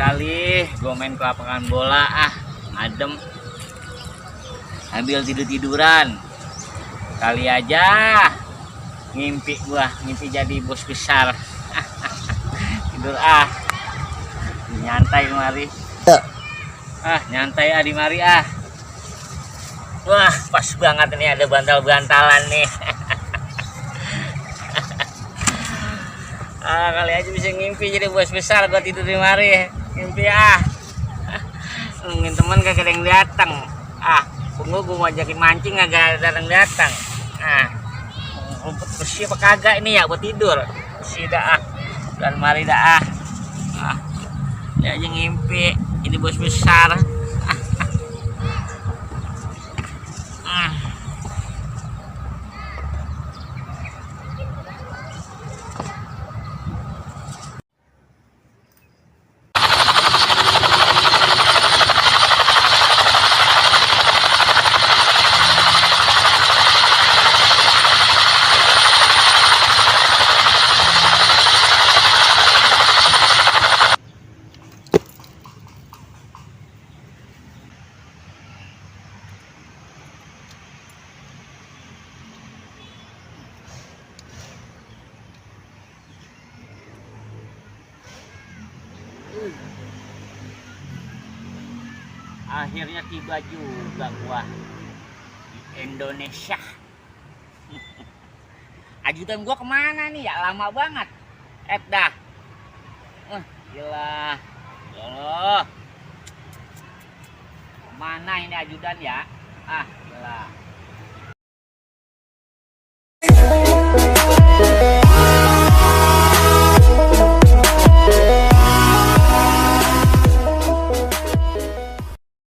kali gue main ke lapangan bola, adem sambil tiduran. Kali aja ngimpi jadi bos besar. Tidur nyantai mari. Nyantai di mari. Wah, pas banget ini ada bantal-bantalan nih. Kali aja bisa ngimpi jadi bos besar, gua tidur di mari. Ngimpi nungguin teman kagak ada yang datang. Tunggu gua mau ajakin mancing kagak datang. Rumput bersih apa kagak ini ya buat tidur. Bersih dah dan mari dah. Dia aja ngimpi jadi bos besar. Akhirnya tiba juga gua di Indonesia. Ajudan gua kemana nih ya, lama banget. Dah. Gila. Loh. Kemana ini ajudan ya? Gila.